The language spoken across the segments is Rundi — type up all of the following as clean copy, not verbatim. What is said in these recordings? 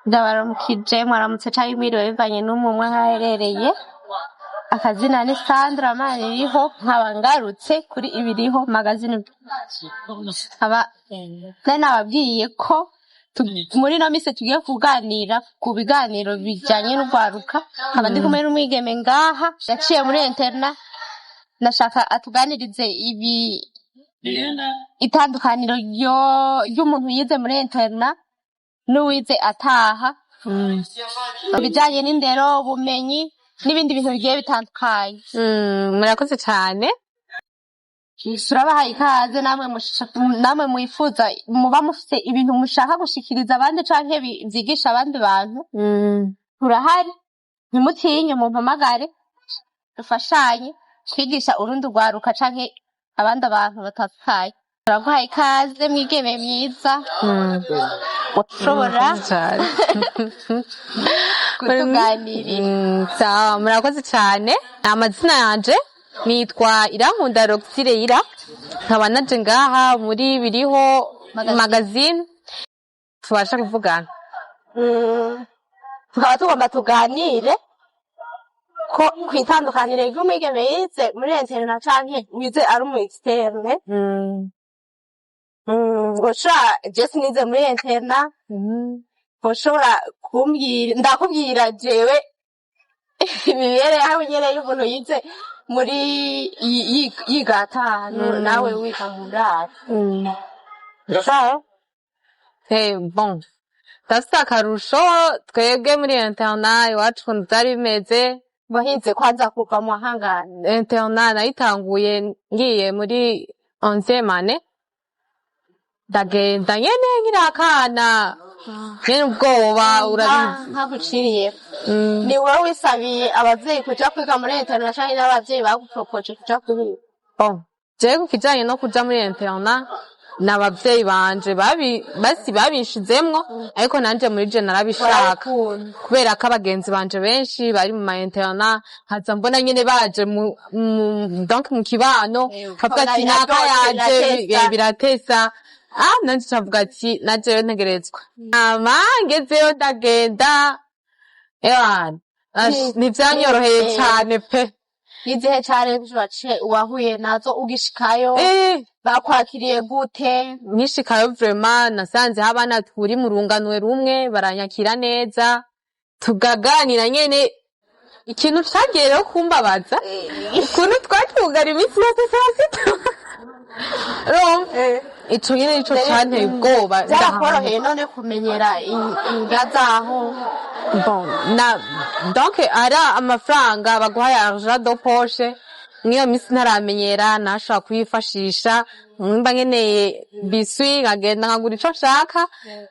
Ndabaramukije, mwaramutse canke mwiriwe bivanye n'umwe aho aherereye. Akazina ni Sandra Maniriho, nkaba ngarutse kuri Ibiriho Magazine. Nkaba nari nababwiye ko muri ino misi tugiye kuganira ku biganiro bijanye n'urwaruka. Nkaba ndi kumwe n'umwigeme ngaha yaciye muri internat. Ndashaka atuganirize ibi itandukaniro ry'umuntu yize muri internat n'uwize ataha, ibijanye n'indero, ubumenyi n'ibindi bintu bigiye bitandukanye. Murakoze cane. Turabahaye ikaze namwe namwe mwifuza, muba mufise ibintu mushaka gushikiriza abandi canke vyigisha abandi bantu. Turahari, ntimutinye, mumpamagare dufashanye twigisha urundi rwaruka canke abandi abantu batandukanye. Turaguhaye ikaze, mwigeme mwiza. Ushobora Murakoze cane. kutuganirira? Sawa, murakoze cane. Amazina yanje nitwa Irankunda Roxire Ira, nkaba naje ngaha muri Biriho Magazine. Magazine tubasha kuvugana. Tukaba tugomba tuganire ko kw'itandukaniro ry'umwigeme yize muri internat canke wize ari umu externe. Ushobora, je sinize muri internat, ushobora kumbwira, ndakubwira jewe imibereho nyene y'umuntu yize muri yiga atanu, nawe wiga mu ndaro. Sawa. Bon, ndafise akarusho. Twebwe muri internat iwacu ukuntu vyari bimeze, Wahize kwanza kuva mu wahangana? Internat nayitanguye ngiye muri onzième année. Ndagenda nyene nkiri akana nyene, ubwoba urabizi. Nkaguciriye, ni wowe wisabiye abavyeyi kuja kwiga muri internat canke n'abavyeyi bagupropoje kuja kuhiga? Bon, jewe ku kijanye no kuja muri internat, ni abavyeyi banje babi basi babinshizemwo, ariko nanje muri je narabishaka. Warabikunda. Kubera ko abagenzi banje benshi bari mu ma internat, nkaza mbona nyene baje donc mu kibano, kavuga ati ukabona naka biraryoshe, yaje, biratesa. Biratesa. Ah, nanje cavuga ati najewe ntegerezwa. Hama ngezeyo ndagenda, ewana ntivyanyoroheye cane pe. Izihe challenge waciye wahuye nazo ugishikayo? Bakwakiriye gute? Nkishikayo, vraiment nasanze abana turi mu runganwe rumwe baranyakira neza, tukaganira nyene. Ikintu cagiye rero kumbabaza, ukuntu twatugara iminsi yose saa 6. Urumva ico nyene nico canteye ubwoba. Byarakoroheye none kumenyera inga zaho? Bon, na donc ari amafaranga baguhaye, argent de poche, mw'iyo minsi ntaramenyera nashobora kuyifashisha. Nimba nkeneye biscuit, nkagenda nkagura ico nshaka.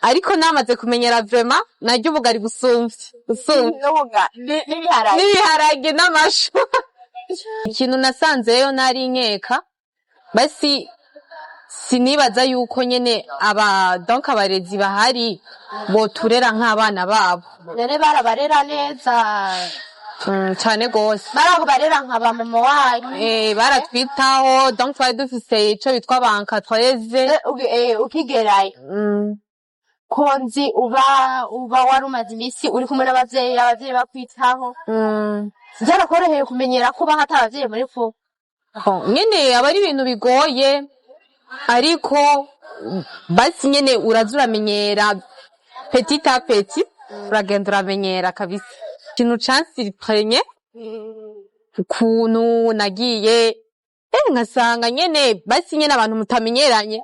Ariko namaze kumenyera, vraiment narya ubugari gusumvya gusumvya. N'ubuga n'ibiharage. N'ibiharage n'amashu. Ikintu nasanzeyo nari nkeka, basi sinibaza yuko nyene aba donc abarezi bahari boturera nk'abana babo. None barabarera neza? Cane gose. Barabarera nka ba mama wanyu? Baratwitaho, donc twari dufise ico bitwa ba encadreuse. Ukigerayo, ko nzi uba wari umaze iminsi uri kumwe n'abavyeyi, abavyeyi bakwitaho, vyarakoroheye kumenyera kuba hata abavyeyi muri kumwe? Bon, nyene aba ari ibintu bigoye, ariko basi nyene uraza uramenyera petit à petit, uragenda uramenyera kabisa. Ikintu cansurprenye, ukuntu nagiye nkasanga nyene basi nyene abantu mutamenyeranye,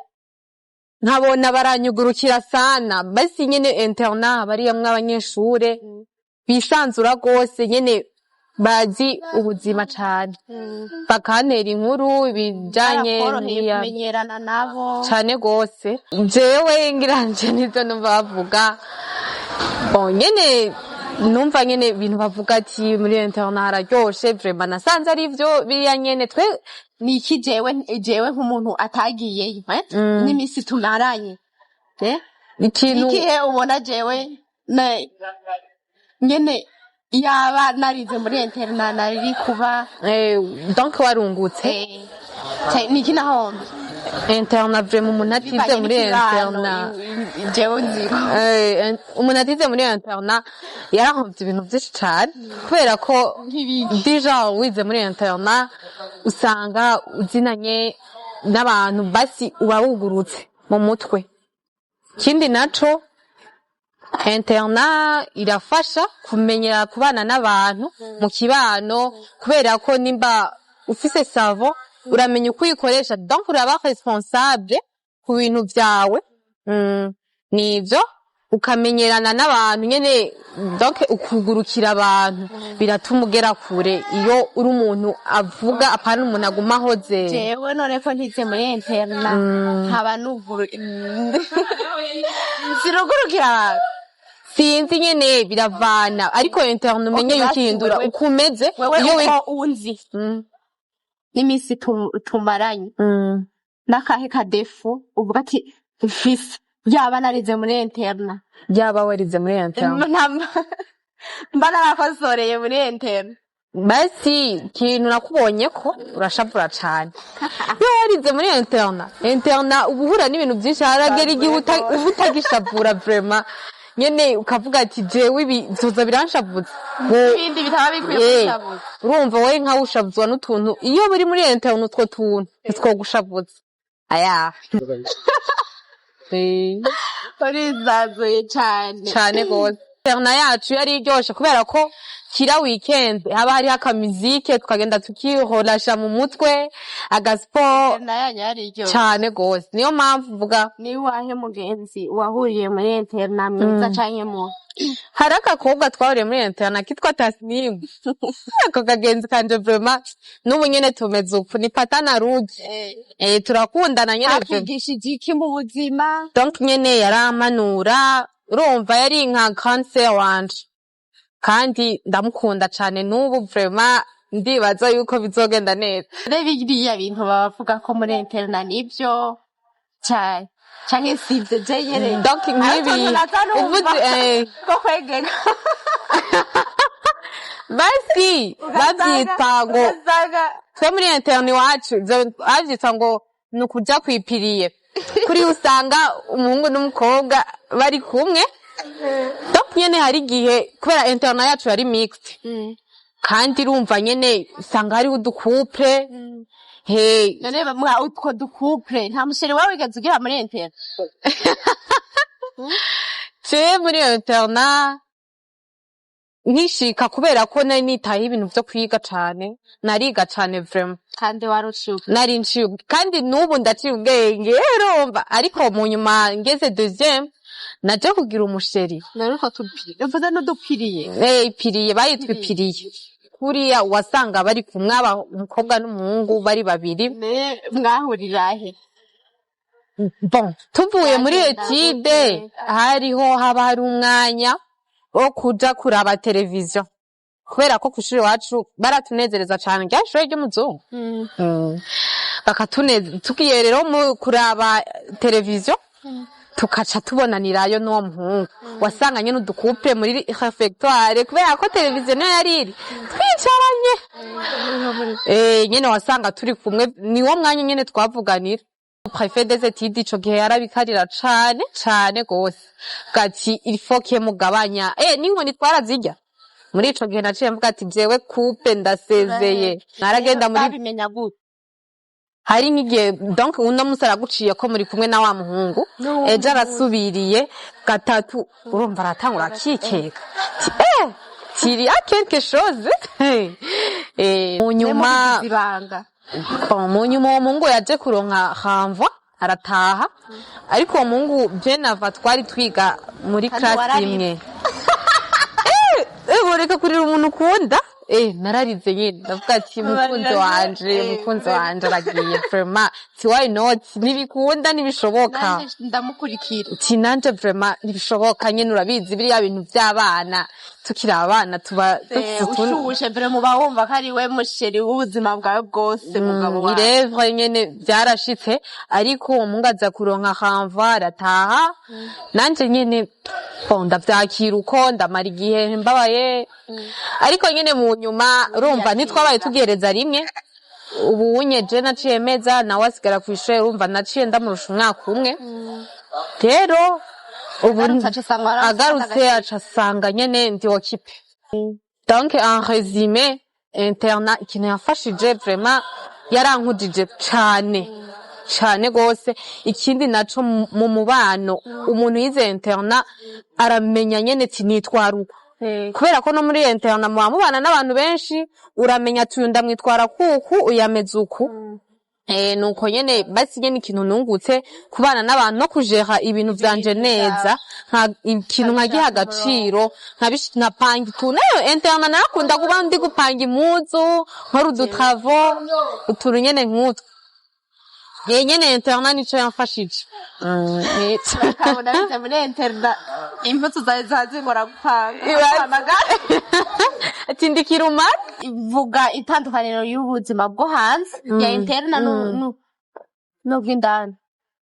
nkabona baranyugurukira sana. Basi nyene internat bariyamwo abanyeshure bisanzura gose nyene, bazi ubuzima cane, bakantera inkuru ibijanye Byarakoroheye kumenyerana nabo? Cane gose. Jewe ngiranje nivyo numva bavuga. Bon, nyene numva nyene ibintu bavuga ati muri internat hararyoshe, vraiment nasanze ari vyo biriya nyene twe. Ni iki jewe nk'umuntu atagiyeyo, eh? N'imisi tumaranye, eh? Ikintu Ikihe ubona jewe nyene yaba narize muri internat nari kuba Donc warungutse. Niki nahombe? Internat vraiment, umuntu atize Bivanye muri n'ikibano, internat, jewe nziko umuntu atize muri internat yarahomvye ibintu vyinshi cane, kubera ko Nk'ibiki? Déjà wize muri internat usanga uzinanye n'abantu, basi uba wugurutse mu mutwe. Ikindi naco, internat irafasha kumenyera kubana n'abantu mu kibano, kubera ko nimba ufise savon uramenya uko uyikoresha, donc uraba responsable ku bintu vyawe. Nivyo, ukamenyerana n'abantu nyene, donc ukugurukira abantu biratuma ugera kure iyo uri umuntu avuga, apana umuntu aguma ahoze. Jewe none ko ntize muri internat, nkaba nuguru sinugurukira abantu? Sinzi nyene, biravana, ariko internat umenye Okay, yuko basi ihindura uko umeze. Wewe Iyo uko unzi n'iminsi tumaranye, n'akahe ka défaut uvuga ati mfise yaba narize muri internat? Yaba warize muri internat? Mba narakosoreye muri internat. Basi ikintu nakubonye ko urashavura cane iyo warize muri internat. Internat uba uhura n'ibintu byinshi, haragera igihe uba utagishavura vraiment nyene, ukavuga ati jewe ibi zoza biranshavuza. Ibindi bitaba bikwiye kwishavuza. Urumva wowe nkawe ushavuzwa n'utuntu, iyo buri muri internat utwo tuntu ntitwogushavuza aya. Urisanzuye cane. Cane gose. Internat yacu yari iryoshe kubera ko kira weekend haba hariho akamizike, tukagenda tukihorasha mu mutwe, agasiporo. Internat yanyu yari iryoshe? Cane gose, niyo mpamvu mvuga. Ni wahe mugenzi wahuriye muri internat mwiza canke mu Hari akakobwa twahuriye muri internat kitwa Tasnimu. Ako kagenzi kanje vraiment n'ubu nyene tumeze uku, ni patana rugi. Turakundana nyene vraiment. Akwigishije iki mu buzima? Donc nyene yarampanura, urumva yari nka grande sœur wanje, kandi ndamukunda cane n'ubu vraiment, ndibaza yuko bizogenda neza. Rero biriya bintu babavuga ko muri internat nivyo cane canke sivyo? Je nyene Donc nk'ibi uvuze, ko kwegeka. Basi bavyita ngo ugasanga twe muri internat iwacu ivyo bavyita ngo ni ukuja kwipiriye kuri, usanga umuhungu n'umukobwa bari kumwe. Donc nyene hari igihe, kubera internat yacu yari mixte, kandi urumva nyene usanga hariho udu couple he. None mwa utwo du couple, nta mu chéri wawe wigeze ugira muri internat? Je muri internat nkishika, kubera ko nari nitayeho ibintu vyo kwiga cane, nariga cane vraiment. Kandi waruciye. Nari nciye kandi n'ubu ndaciye ubwenge, urumva. Ariko mu nyuma ngeze deuxième naje kugira umu chéri. None utwo tupiriye uvuze n'udupiriye? Ipiriye, bayitwa ipiriye. Kuriya wasanga bari kumwe, aba umukobwa n'umuhungu bari babiri. Ne mwahurira he? Bon, tuvuye muri Byagenda étude, gute? hariho haba hari umwanya wo kuja kuraba televiziyo, kubera ko kw'ishure iwacu baratunezereza cane, rya shure ry'umuzungu. Bakatuneza, tugiye rero mu kuraba televiziyo tukaca tubonanirayo n'uwo muhungu. Wasanga nyene udu couple muri réfectoire, kubera ko televiziyo niyo yari iri, twicaranye. Nyene wasanga turi kumwe, niwo mwanya nyene twavuganira. Préfet des études ico gihe yarabikarira cane cane gose, gati il faut que mugabanya n'inkoni twarazirya. Muri ico gihe naciye mvuga ati jewe couple ndasezeye, naragenda muri Babimenya gute? Hari nk'igihe, donc uno musi araguciye ko muri kumwe na wa muhungu, ejo arasubiriye, gatatu urumva aratangura akikeka ati il y a quelque chose. Mu nyuma ibanga. Bon, mu nyuma uwo muhungu yaje kuronka renvoi, arataha, ariko uwo muhungu bien avant twari twiga muri Kandi classe wararira. imwe. Boreka kurira umuntu ukunda. Nararize nyine, ndavuga ati mukunzi wanje, mukunzi wanje aragiye vraiment, ti why not, ntibikunda, ntibishoboka. Nanje ndamukurikira. Ti nanje vraiment ntibishoboka nyine, urabizi biriya bintu by'abana, tukiri abana tuba dufise utundi Ushushe mbere muba wumva ko ari we mu chéri w'ubuzima bwawe bwose, mugabo wawe. Irevre nyene byarashitse, ariko uwo muhungu aza kuronka renvoi, arataha. Nanje nyene bon, ndavyakira uko, ndamara igihe mbabaye, ariko nyene mu nyuma urumva ntitwabaye tugereza rimwe. Ubu unye je naciye meza, nawe asigara kw'ishure. Urumva naciye ndamurusha umwaka umwe. Rero ubu Agarutse aca asanga warafata agarutse agaciro. Aca asanga nyene ndi occupée. Donc en résumé, internat ikintu yafashije vraiment, yarankujije cane cane gose. Ikindi naco, mu mubano, umuntu yize internat aramenya nyene ati nitwara uku, kubera ko no muri internat muba mubana n'abantu benshi, uramenya ati uyu ndamwitwara kuku, uyameze uku. Nuko nyene basi nyene ikintu nungutse, kubana n'abantu no kujera ibintu vyanje neza, nka ikintu nkagiha agaciro, nkapanga utuntu. Nayo internat narakunda kuba ndi gupanga impuzu, nkora udutravaux, utuntu nyene nk'utwo. Nyene internat nico yamfashije. Nico. Ukabona bize muri internat, impuzu zawe ziba zingora gupanga. Ati ndikira umara. Ivuga itandukaniro y'ubuzima bwo hanze ya internat n'ubw'indani.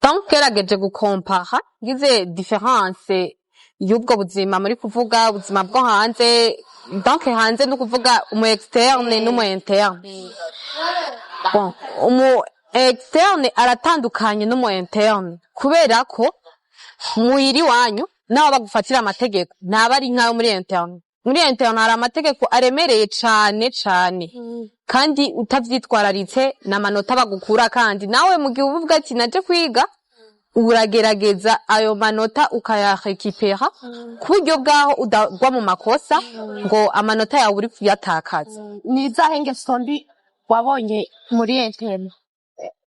Donc gerageje gukompara, ngize différence y'ubwo buzima muri kuvuga ubuzima bwo hanze, donc hanze ni ukuvuga umu externe n'umu interne. Bon, umu externe aratandukanye n'umu interne, kubera ko muhira iwanyu naho bagufatira amategeko ntaba ari nkayo muri interne. Muri interne hari amategeko aremereye cane cane, kandi utavyitwararitse n'amanota bagukura. Kandi nawe mu gihe uba uvuga ati naje kwiga, uragerageza ayo manota ukayarekipera ku buryo bwaho udagwa mu makosa ngo amanota yawe uri kuyatakaza. Ni izahe ngeso mbi wabonye muri internat?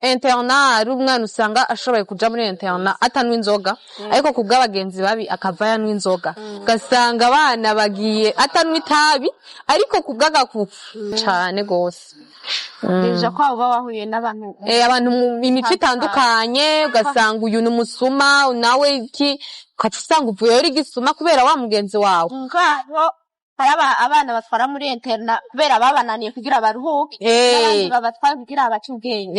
Internat ari umwana usanga ashoboye kuja muri internat atanywa inzoga, ariko ku bw'abagenzi babi akava yanywa inzoga. Ugasanga abana bagiye atanywa itabi, ariko ku bw'agakufu cane gose. Déjà ko uba wahuye n'abantu Abantu mu imico itandukanye, ugasanga uyu ni umusuma, nawe iki, ugaca usanga uvuyeyo uri igisuma kubera wa mugenzi wawe. Ngaho hari abana batwara muri internat kubera babananiye kugira baruhuke, n'abandi babatwara kugira bace ubwenge.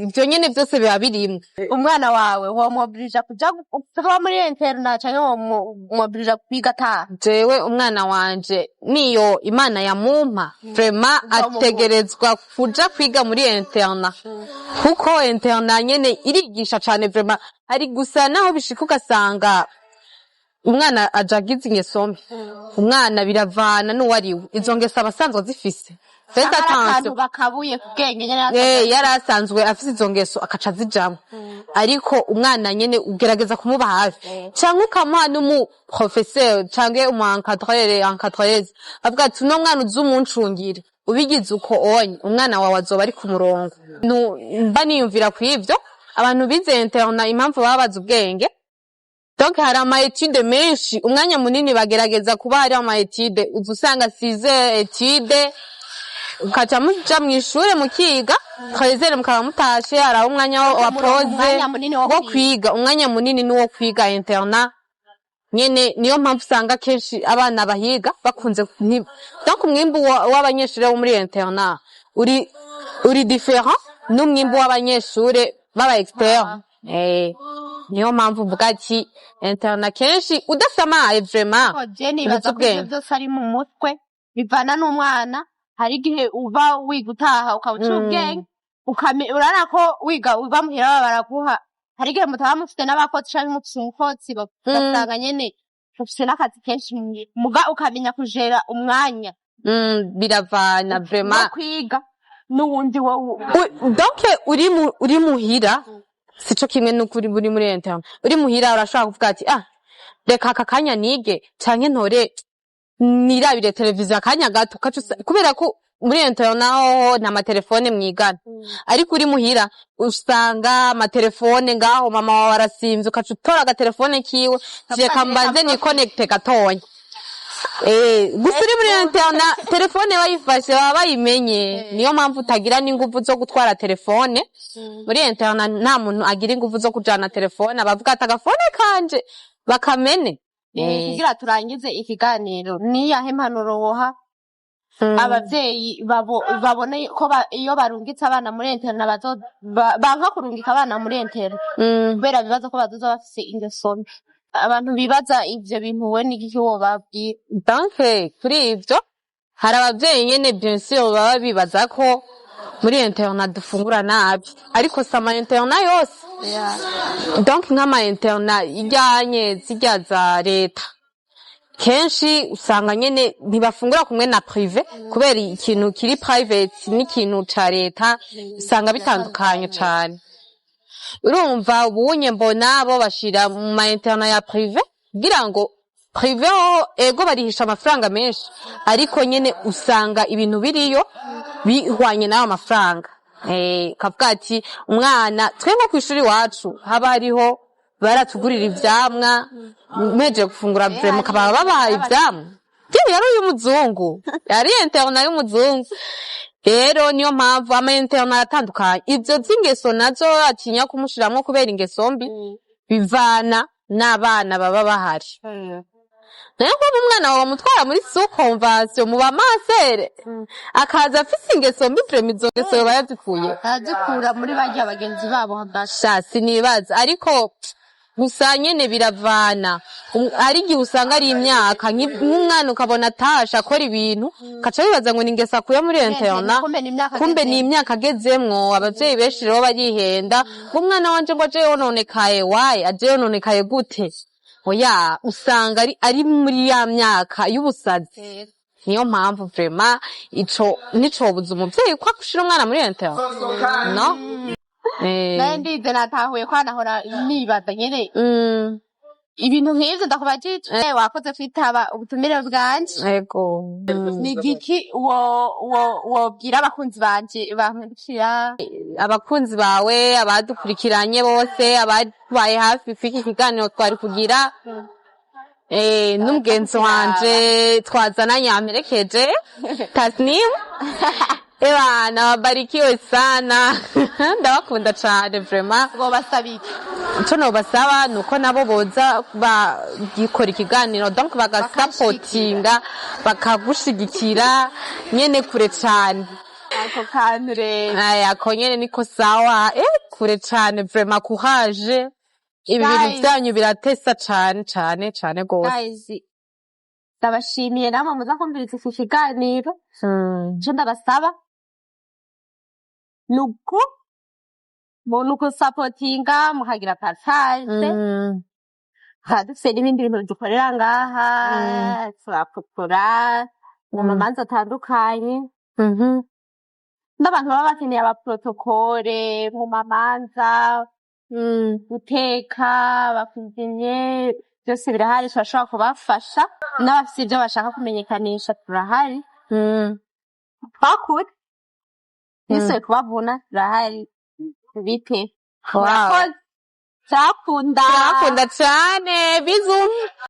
Ivyo nyene vyose biba birimwo. Umwana wawe womwobrija kuja kuba muri internat canke womwobrija kwiga ataha? Jewe umwana wanje, niyo Imana yamumpa, vraiment Uzomuha. ategerezwa kuja kwiga muri internat, kuko internat nyene irigisha cane vraiment. Hari gusa naho bishika ugasanga umwana aja agize ingeso mbi. Umwana biravana n'uwo ari we, izo ngeso aba asanzwe azifise. Faites Hari akantu attention. bakabuye ku bwenge nyene. Yari asanzwe afise izo ngeso, akaca azijamwo. Ariko umwana nyene ugerageza kumuba hafi, canke ukamuha n'umu professeur canke umu encadreur, encadreuse, avuga ati uno mwana uze umuncungire. Ubigize uko onye, umwana wawe azoba ari ku murongo. Mba niyumvira kw'ivyo abantu bize internat, impamvu baba bazi ubwenge. Donc hari ama étude menshi, umwanya munini bagerageza kuba hari ama étude. Uza usanga size étude, ukaca muja mw'ishure mukiga, 13 mukaba mutashe. Haraho umwanya wa pause. Umwanya munini wo wo kwiga. Umwanya munini niwo kwiga internat nyene. Niyo mpamvu usanga kenshi abana bahiga bakunze donc umwimbu w'abanyeshure bo muri internat uri différent n'umwimbu w'abanyeshure b'aba externe. Niyo mpamvu mvuga ati internat kenshi udasamaye vraiment Ko je nibaza uzi ko ivyo ubwenge. vyose ari mu mutwe, bivana n'umwana. Hari igihe uba wiga utaha ukaba uciye ubwenge, urabona ko wiga uba muhira baba baraguha. Hari igihe mutaba mufite n'abakozi canke mufise umukozi, ugasanga nyene ufise n'akazi kenshi, muga ukamenya kujera umwanya Biravana wo vraiment. kwiga n'uwundi wo Donc uri muhira sico kimwe nuko uri muri interne. Uri muhira urashobora kuvuga ati ah, reka aka kanya nige canke ntore nirabire televiziyo akanya gato. Ukaca kubera ko muri interne naho nta matelefone mwigana, ariko uri muhira usanga amatelefone ngaho, mama wawe arasimvye, ukaca utora agatelefone kiwe, reka mbanze nikonekite gatonya. Gusa uri muri internat, telefone bayifashe baba bayimenye. Niyo mpamvu utagira n'inguvu zo gutwara telefone muri internat. Nta muntu agira inguvu zo kujana telefone, abavuga ati agafone kanje bakamene. Kugira turangize ikiganiro, niyahe mpanuro woha abavyeyi babone ko iyo barungitse abana muri internat banka kurungika abana muri internat kubera bibaza ko bazoza bafise ingeso mbi? Abantu bibaza ivyo bintu, we n'igiki wobabwira? Donc kuri ivyo, hari abavyeyi nyene bien sûr baba bibaza ko Muri internat dufungura nabi, ariko si ama internat yose. Donc nk'ama internat ijyanye zijya za leta, kenshi usanga nyene ntibafungura kumwe na privé, kubera ikintu kiri private n'ikintu ca leta usanga bitandukanye cane. Urumva, ubunye mbona bo bashira mu ma internat ya privé, kugira ngo privé ho ego barihisha amafaranga menshi, ariko nyene usanga ibintu biriyo bihwanye n'ayo mafaranga. Kavuga ati umwana, twe nko kw'ishuri iwacu haba hariho baratugurira ivyamwa mweje gufungura, vraiment bakaba babahaye ivyamwa. Yewe, yari uy'umuzungu, yari internat y'umuzungu. Rero niyo mpamvu ama internat atandukanye. Ivyo vy'ingeso nazo atinya kumushiramwo kubera ingeso mbi, bivana n'abana baba bahari. Nayo nkubu umwana wawe bamutwara muri sous convention mu bamasere, akaza afise ingeso mbi, vraiment izo ngeso yoba yazikuye? Arazikura muri barya bagenzi babo hagati. Sha, sinibaza, ariko gusa nyene biravana. Hari igihe usanga ari imyaka, nk'umwana ukabona atashe akora ibintu, kaca bibaza ngo ni ingeso akuye muri internat. Kumbe ni imyaka Kumbe ni agezemwo. imyaka agezemwo. Abavyeyi benshi rero barihenda ngo umwana wanje ngo aje yononekaye. Waye aje yononekaye gute? Oya, usanga ari muri ya myaka y'ubusazi. Niyo mpamvu vraiment ico nicobuza umuvyeyi ko gushira umwana muri internat, no. Naye ndize, natahuye ko nahora nibaza nyene ibintu nk'ivyo. Ndakubajije, wakoze kwitaba ubutumire bwanje. Ego. Ni igiki wo wo wobwira abakunzi banje bankurikira? Abakunzi bawe, abadukurikiranye bose, ababaye hafi kw'iki kiganiro twari kugira, n'umugenzi wanje twazananye yamperekeje, Tasnim, ebana wabarikiwe sana, ndabakunda cane vraiment. Wobasaba iki? Ico nobasaba nuko nabo boza bagikora ikiganiro, donc bagasapotinga, bakagushigikira nyene kure cane. Ako kantu rero. Aya, ako nyene niko sawa. Kure cane vraiment, courage, ibi bintu Guys. vyanyu biratesa cane cane cane gose. Guys, ndabashimiye namwe muza kumviriza iki kiganiro. Ico ndabasaba nuku nukusapotinga, mukagira partage. Tukaba dufise n'ibindi bintu dukorera ngaha. Turafotora mu mamanza atandukanye n'abantu baba bakeneye abaprotocole mu mamanza, guteka, abacuisinier, byose birahari, turashobora kubafasha. N'abafise ibyo bashaka kumenyekanisha turahari. Twakure nisuye kubavuna, turahari bite. Wow. Murakoze, turakunda. Turakunda cane, bisous.